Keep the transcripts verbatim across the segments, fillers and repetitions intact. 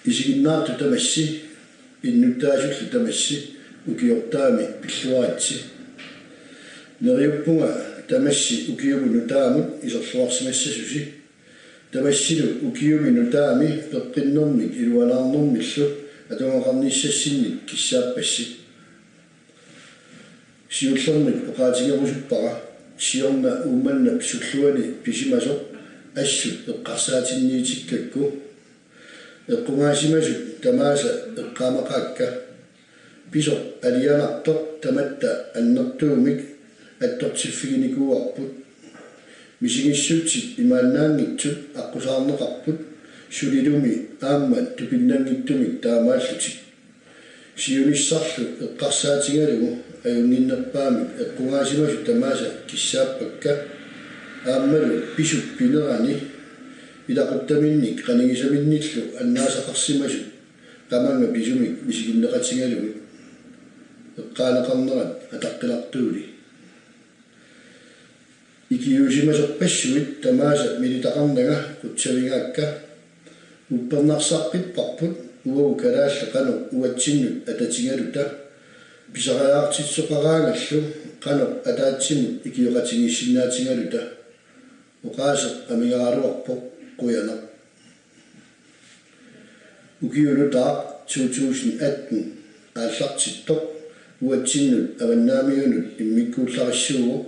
Isiginnaartut tamassi, innuttaasullu tamassi, ukiortaami pilluaritsi. Neriuppunga tamassi ukiumut nutaamut iserluarsimassasusi. Tamassilu ukiumi nutaami peqqinnermik iluanaarnermillu atugaqarnissassinnik kissaappassi. Siullermik oqaatigerusuppara siorna Uummannap sulluani pisimasoq assut eqqarsaatinniitikkakku. Eqqugaasimasut tamaasa eqqaamaqaakka. Pisoq alianartoq tamatta annertuumik attortiffiginikuuarput. Misigissutsit imaannaanngitsut aqqusaarneqarput sulilumi aamma tupinnanngitsumik taamaallutik. Siunissarlu eqqarsaatigalugu ajunnginnerpaamik eqqugaasimasut tamaasa kissaappakka. Aammalu pisup pinerani ilaquttaminnik qanigisaminnillu annaasaqarsimasut qamannga pisumik misiginneqatigalugit. Eqqaaneqarnerat ataqqilartuuli. Ikiuusimasorpassuit tamaasa militaqarnanga qutsavigaakka. Uppernarsaqqipparput uagut kalaallit qanoq uatsinnut atatigaluta pisariaqartitsisoqaraangallu qanoq ataatsimut ikioqatigiissinnaatigaluta. Oqaaseq amigaraluarpoq, qujanaq. Ukiup nutaaq to tusind atten aallartittoq uatsinnut avannaamiunut immikkuullarissuuvoq.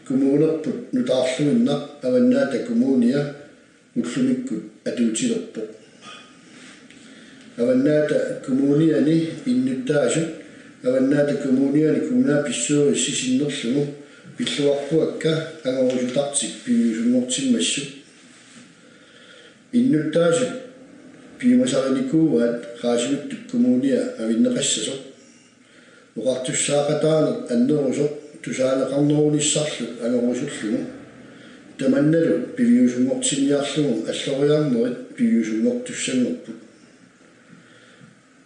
Kommunerput nutaarluinnaq Avannaata Kommunia ullumikkut atuutilerpoq. Avannaata Kommuniani innuttaasut Avannaata Kommuniani kommunalbestyrelsi sinnerlugu pilluaqquakka angorusutartik piviusunngortimmassuk. Innuttaasut piumasarinikuuaat Qaasuitsup Kommunia avinneqassasoq. Oqartussaaqataaneq annerusoq tusaaneqarnerunissarlu angorusullugu. Tamannalu piviusunngortinniarlugu alloriarnerit piviusunngortussanngorput.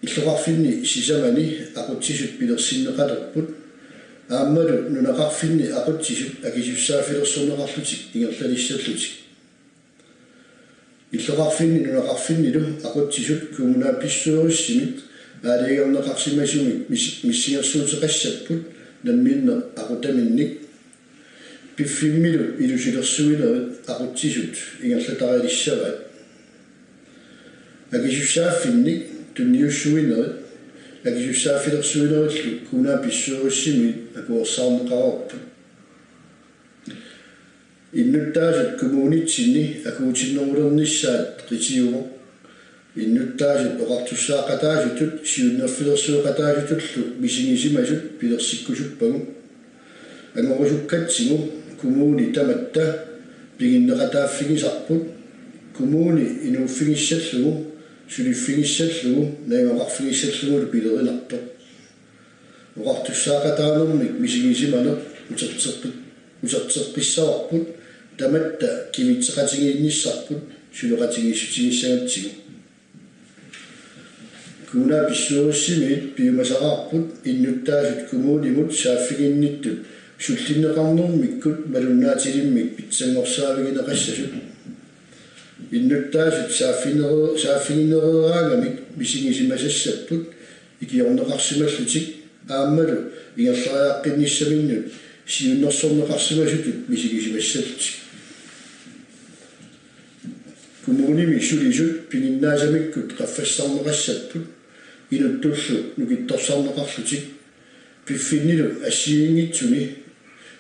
Illoqarfinni sisamani aqutsisut pilersinneqalerput. Aammalu nunaqarfinni aqutsisut akisussaaffilersorneqarlutik ingerlalissallutik. Illoqarfinni nunaqarfinnilu aqutsisut kommunalbestyrelsimit aalajangerneqarsimasumik mis-, missingersuuteqassapput namminneq aqutaminnik. Piffimmilu ilusilersuinerit aqutsisut ingerlataralissavaat. Akisussaaffinnik tunniussuinerit akisussaaffilersuinerillu kommunalbestyrelsimiit akuersaarneqareerput. Innuttaasut kommunitsinni akuutinnerulernissaat qitiuvoq. Innuttaasut oqartussaaqataasutut siunnerfilersueqataasutullu misigisimasut pilersikkusuppagut. Angorusukkatsigu kommuni tamatta piginneqataaffigisarput, kommuni inuuffigissallugu, suliffigissallugu, najugaqarfigissallugulu pilerinartoq. Oqartussaaqataanermik misigisimaneq uterteqqi-, uterteqqissavarput tamatta kivitseqatigiinnissarput suleqatigiissutigissagatsigu. Kommunalbestyrelsimiit piumasaqaarput innuttaasut kommunimut saaffiginnittut sullinneqarnermikkut malunnaatilimmik pitsanngorsaavigineqassasut. Innuttaasut saaffiginere-, saaffiginereeraangamik misigisimasassapput ikiorneqarsimallutik aammalu ingerlariaqqinnissaminnut siunnersorneqarsimasutut misigisimassallutik. Kommunimi sulisut piginnaasamikkut qaffassarneqassapput inuttullu nukittorsarneqarlutik. Piffinnilu assigiinngitsuni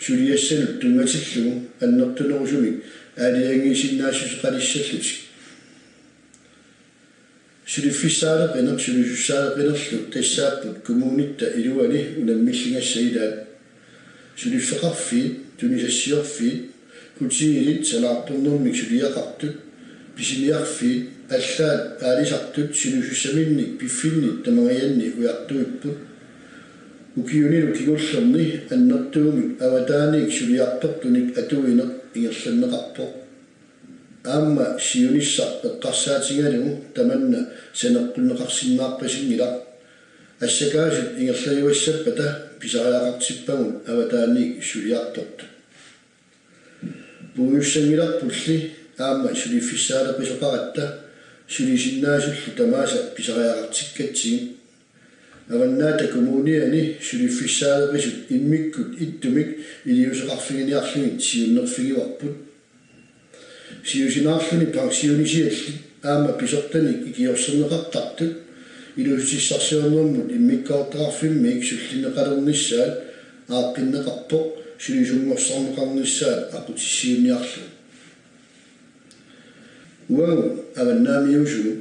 suliassanut tunngatillugu annertunerusumik aalajangiisinnaassuseqalissallutik. Suliffissaaleqineq sulisussaaleqinerlu tassaapput kommunitta iluani unammilligassat ilaat. Suliffeqarfiit, tunisassiorfiit, hotelit, sanaartornermik suliaqartut, pisiniarfiit, allaat aalisartut sulisussaminnik piffinni tamangajanni ujartuipput. Ukiunilu kingullerni annertuumik avataaniit suliartortunik atuineq ingerlanneqarpoq. Aamma siunissaq eqqarsaatigalugu tamanna saneqqunneqarsinnaarpasinngilaq. Assakaasut ingerlajuassappata pisariaqartippagut avataaniit suliartortut. Puigussanngilarpulli aamma suliffissaaleqisoqaratta sulisinnaasullu tamaasa pisariaqartikkatsigit. Avannaata Kommuniani suliffissaaleqisut immikkut ittumik iliuuseqarfiginiarlugit siunnerfigivarput. Siusinaarluni pensionisiallit aamma pisortanik ikiorserneqartartut inuussutissarsiornermut immikkoortoqarfimmiit sullinneqalernissaat aaqqinneqarpoq sulisunngorsarneqarnissaat aqqutissiuunniarlugu. Uagut avannaamiuusugut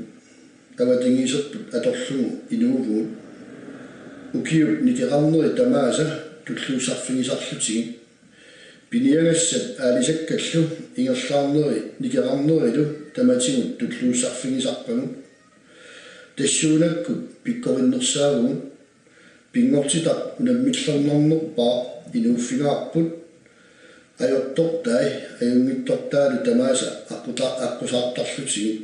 avatangiiserput atorlugu inuuvugut ukiut nikerarneri tamaasa tulluussarfigisarlutigit. Piniagassat aalisakkallu ingerlaarneri nikerarnerilu tamatigut tulluussarfigisarpagut. Tassuunakkut pikkorinnersaavugut. Pinngortitaq unammillernarnerpaaq inuuffigaarput. Ajortortai ajunngitsortaalu tamaasa aqquta-, aqqusaartarlutigit.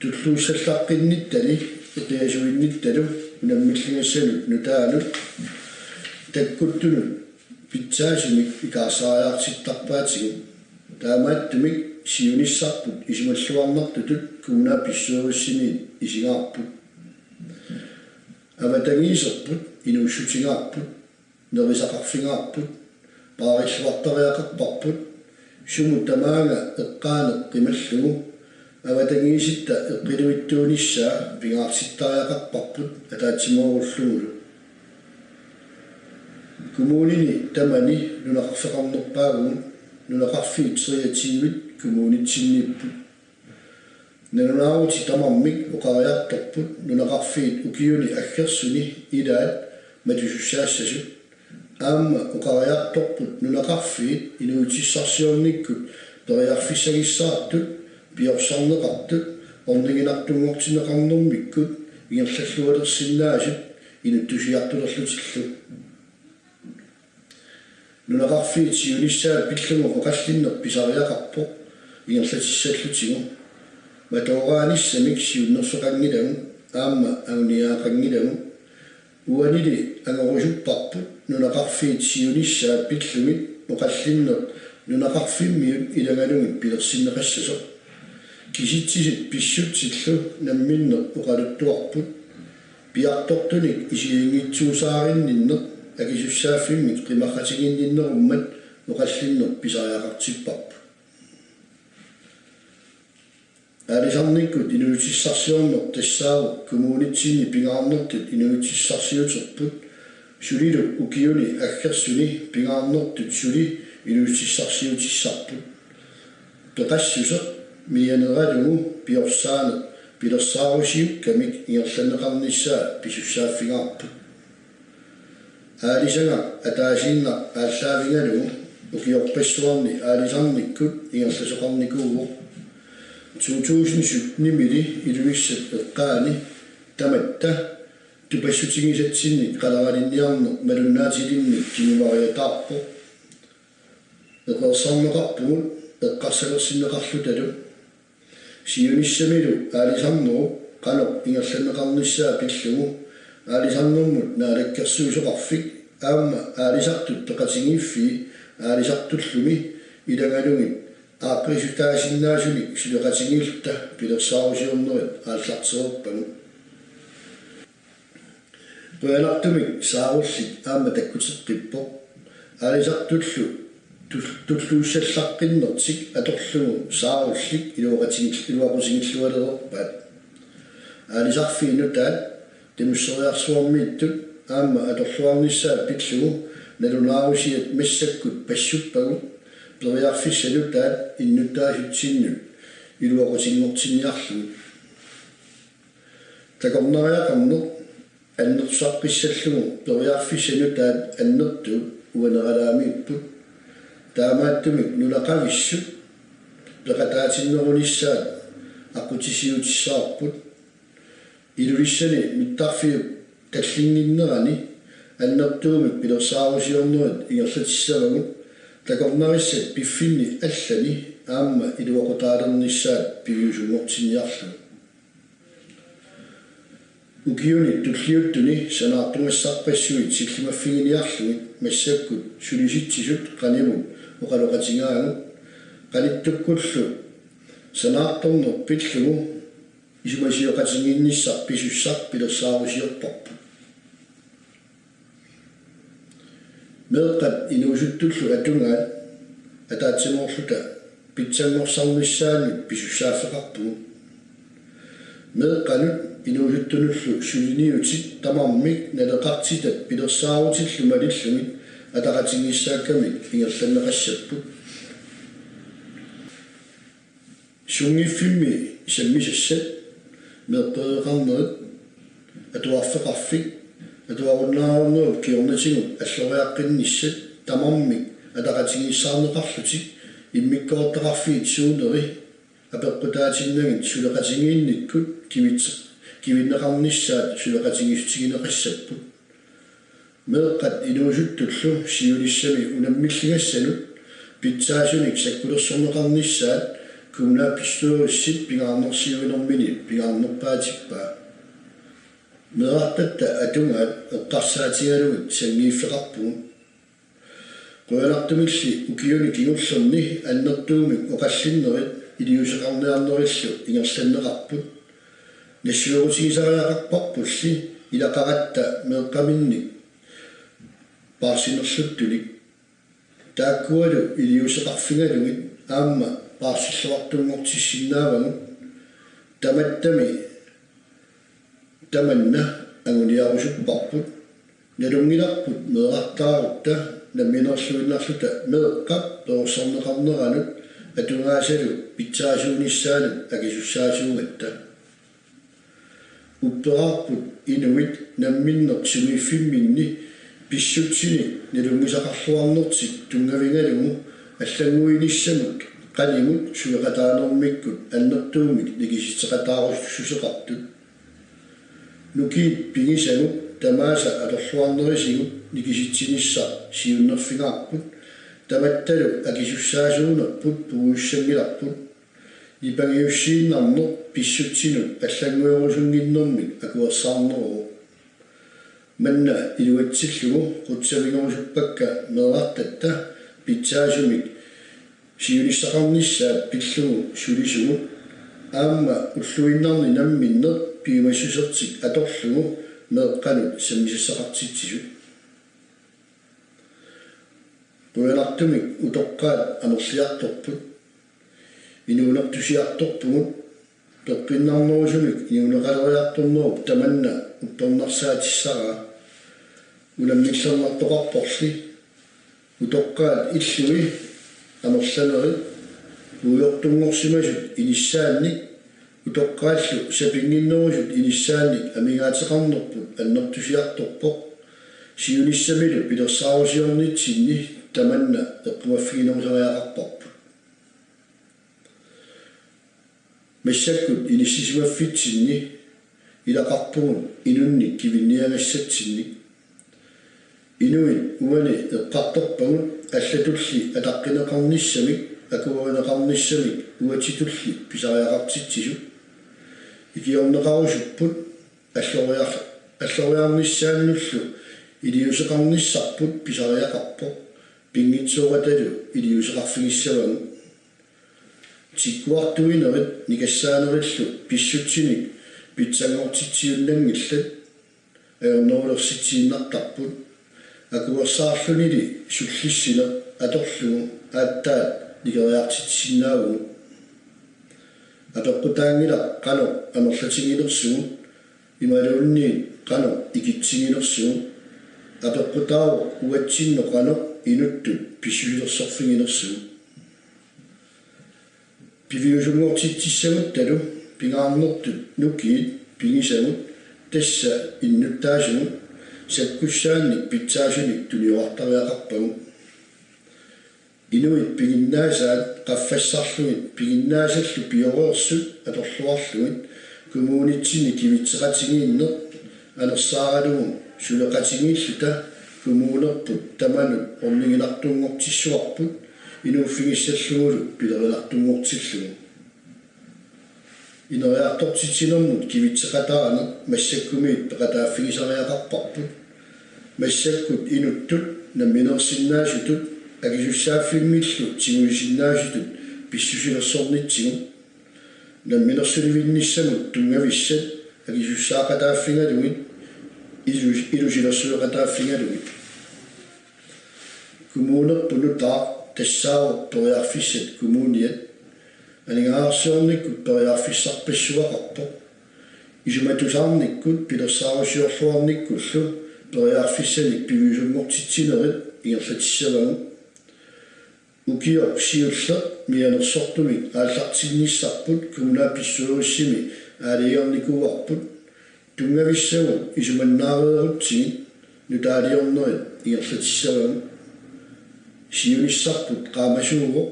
Tulluussallaqqinnittali eqiasuinnittalu unammilligassanut nutaanut takkuttunut pitsaasumik ikaarsaariaartittarpaatigut. Taamaattumik siunissarput isumalluarnartutut kommunalbestyrelsimiit isigaarput. Avatangiiserput inuussutigaarput, nerisaqarfigaarput, paarilluartariaqarparput, sumut tamaanga eqqaaneq qimallugu, avatangiisitta eqqiluittuunissaa pingaartittariaqarparput ataatsimoorlugulu. Kommunini tamani nunaqarfeqarnerpaavugut, nunaqarfiit treogtyve kommunitsinniipput. Nalunaarutit tamarmik oqariartorput nunaqarfiit ukiuni aggersuni ilaat matussussaassasut. Aamma oqariartorput nunaqarfiit inuutissarsiornikkut periarfissagissaartut piorsarneqartut orniginartunngortinneqarnermikkut ingerlallualersinnaasut inuttusiartulerlutillu. Nunaqarfiit siunissaat pillugu oqallinneq pisariaqarpoq ingerlatissallutigu. Matooraanissamik siunnerfeqanngilagut aamma anguniagaqanngilagut. Uanili angorusupparput nunaqarfiit siunissaat pillugit oqallinneq nunaqarfimmiut ilagalugit pilersinneqassasoq. Kisitsisit pissutsillu namminneq oqaluttuarput. Piartortunik isiginngitsuusaarinninneq akisussaaffimmik qimaqqatiginninnerummat oqallinneq pisariaqartipparput. Aalisarnikkut inuutissarsiorneq tassaavoq kommunitsinni pingaarnertut inuutissarsiuterput, sulilu ukiuni aggersuni pingaarnertut suli inuutissarsiutissarput. Peqassuseq mianeralugu piorsaaneq pilersaarusiukkamik ingerlanneqarnissaa pisussaaffigaarput. Aalisagaq ataasiinnaq aallaavigalugu ukiorpassuarni aalisarnikkut ingerlasoqarnikuuvoq. To tusind sytten-imili Ilulissat eqqaani tamatta tupassutigisatsinnik qaleralinniarneq malunnaatilimmik kinguariataarpoq. Eqeersarneqarpugut eqqarsalersinneqarlutalu. Siunissamilu aalisarnerup qanoq ingerlanneqarnissaa pillugu Aalisarnermut Naalakkersuisoqarfik aamma aalisartut peqatigiiffii aalisartullumi ilagalugit aaqqissuutaasinnaasunik suleqatigiilluta pilersaarusiornerit aallartereerpagut. Qujanartumik saarullit aamma takkuteqqippoq. Aalisartullu tul-, tulluussallaqqinnertik atorlugu saarullik iluaqatigil-, iluaqutigillualereerpaat. Aalisarfiit nutaat tamusseriarsuarmiittut aamma atorluarnissaat pillugu nalunaarusiat massakkut passuppagut periarfissat nutaat innuttaasutsinnut iluaqutinngortinniarlugit. Takornariaqarneq annersaqqissallugu periarfissat nutaat annertuut uaneralaamiipput. Taamaattumik nunaqavissut peqataatinnerunissaat aqqutissiuutissavarput. Ilulissani mittarfiup tallinnginnerani annertuumik pilersaarusiornerit ingerlatissavagut, takornarissat piffinni allani aamma iluaqutaalernissaat piviusunngortinniarlugu. Ukiuni tulliuttuni sanaartugassarpassuit sillimaffiginiarlugit massakkut Sulisitsisut qanimut oqaloqatigaagut. Qanittukkullu sanaartorneq pillugu isumasioqatigiinnissaq pisussaq pilersaarusiorparput. Meeqqat inuusuttullu atugaat ataatsimoorluta pitsanngorsarnissaannut pisussaaffeqarpugut. Meeqqanut inuusuttunullu suliniutit tamarmik naleqartitat pilersaarutillu malillugit ataqatigiissaakkamik ingerlanneqassapput. Sunngiffimmi sammisassat, meeqqeriveqarnerit, atuarfeqarfik, atuarunnaarnerup kingornatigut alloriaqqinnissat tamarmik ataqatigiissaarneqarlutik immikkoortoqarfiit suuneri apeqqutaatinnagit suleqatigiinnikkut kivitse-, kivinneqarnissaat suleqatigiissutigineqassapput. Meeqqat inuusuttullu siunissami unammilligassanut pitsaasunik sakkulersorneqarnissaat kommunalbestyrelsip pingaarnersiuinermini pingaarnerpaatippaa. Meerartatta atugaat eqqarsaatigalugit sanngiiffeqarpugut. Qujanartumilli ukiuni kingullerni annertuumik oqallinnerit iliuuseqarniarnerillu ingerlanneqarput. Nassuerutigisariaqarparpulli ilaqaratta meeqqaminnik paarsinerluttunik. Taakkualu iliuuseqarfigalugit aamma paarsilluartunngortissinnaavagut. Tamattami tamanna anguniarusupparput. Nalunngilarput meerartaarutta nammineerluinnarluta meeqqat perorsarneqarneranut atugaasalu pitsaasuunissaanut akisussaasuugatta. Upperaarput inuit namminneq sumiiffimminni pissutsinik nalunngisaqarluarnertik tunngavigalugu allannguinissamut qanimut suleqataanermikkut annertuumik nikisitseqataarussuseqartut. Nukiit pigisagut tamaasa atorluarnerisigut nikisitsinissaq siunnerfigaarput, tamattalu akisussaasuunerput puigussanngilarput. Nipangiussiinnarneq pissutsinut allannguerusunnginnermik akuersaarneruvoq. Manna iluatsillugu qutsavigerusuppakka meerartatta pitsaasumik siunissaqarnissaat pillugu sulisugut aamma ulluinnarni namminneq piumassusertik atorlugu meeqqanut sammisassaqartitsisut. Qujanartumik utoqqaat amerliartorput. Inuunertusiartorpugut. Peqqinnarnerusumik inuuneqaleriartornerup tamanna uppernarsaatissavaa. Unammillernartoqarporli. Utoqqaat illui amerlanerit uiortunngorsimasut inissaannik utoqqaallu sapinnginnerusut inissaannik amigaateqarnerput annertusiartorpoq. Siunissamilu pilersaarusiornitsinni tamanna eqqumaaffiginerusariaqarparput. Massakkut inissisimaffitsinni ilaqarpugut inunnik kivinniagassatsinnik. Inuit uani eqqartorpagut allatulli ataqqineqarnissamik akuerineqarnissamik uatitulli pisariaqartitsisut. Ikiorneqarusupput alloriar-, alloriarnissaannullu iliuuseqarnissarput pisariaqarpoq, pinngitsooratalu iliuuseqarfigissavagut. Tikkuartuinerit nikassaanerillu pissutsinik pitsanngortitsiunnanngillat, ajornerulersitsiinnartarput. Akuersaarlunili sullissineq atorlugu aatsaat nikeriartitsisinnaavugut. Apeqqutaanngilaq qanoq amerlatiginersugut imaluunniit qanoq ikitsiginersugut. Apeqqutaavoq uatsinnut qanoq inuttut pissusilersorfiginersugut. Piviusunngortitsissagutta pingaarnertut nukiit pigisagut, tassa innuttaasugut, sakkussaannik pitsaasunik tuniorartariaqarpagut. Inuit piginnaasaat qaffassarlugit piginnaasallu pioreersut atorluarlugit kommunitsinni kivitseqatigiinneq anersaaralugu suleqatigiilluta kommunerput tamanut orniginartunngortissuarput inuuffigissallugulu pilerinartunngortillugu. Ineriartortitsinermut kivitseqataaneq massakkumiit peqataaffigisariaqarparput. Massakkut inuttut nammineersinnaasutut akisussaaffimmillu tigusisinnaasutut pissusilersornitsigut. Namminersulivinnissamut tunngavissat akisussaaqataaffigalugit ilu- ilusilersueqataaffigalugit. Kommunerput nutaaq tassaavoq periarfissat kommuniat. Aningaasarsiornikkut periarfissarpassuaqarpoq. Isumatusaarnikkut pilersaarusiorluarnikkullu periarfissanik piviusunngortitsinerit ingerlatissavagut. Ukioq siulleq mianersortumik aallartinnissarput kommunalbestyrelsimi aalajangernikuuarput tunngavissagut isumannaareerutsigit nutaaliornerit ingerlatissavagut. Siunissarput qaamasuuvoq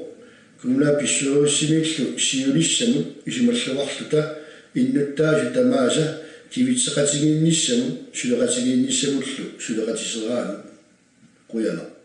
kommunalbestyrelsimiillu siunissamut isumalluarluta innuttaasut tamaasa kivitseqatigiinnissamut suleqatigiinnissamullu suleqatiseraagut. Qujanaq.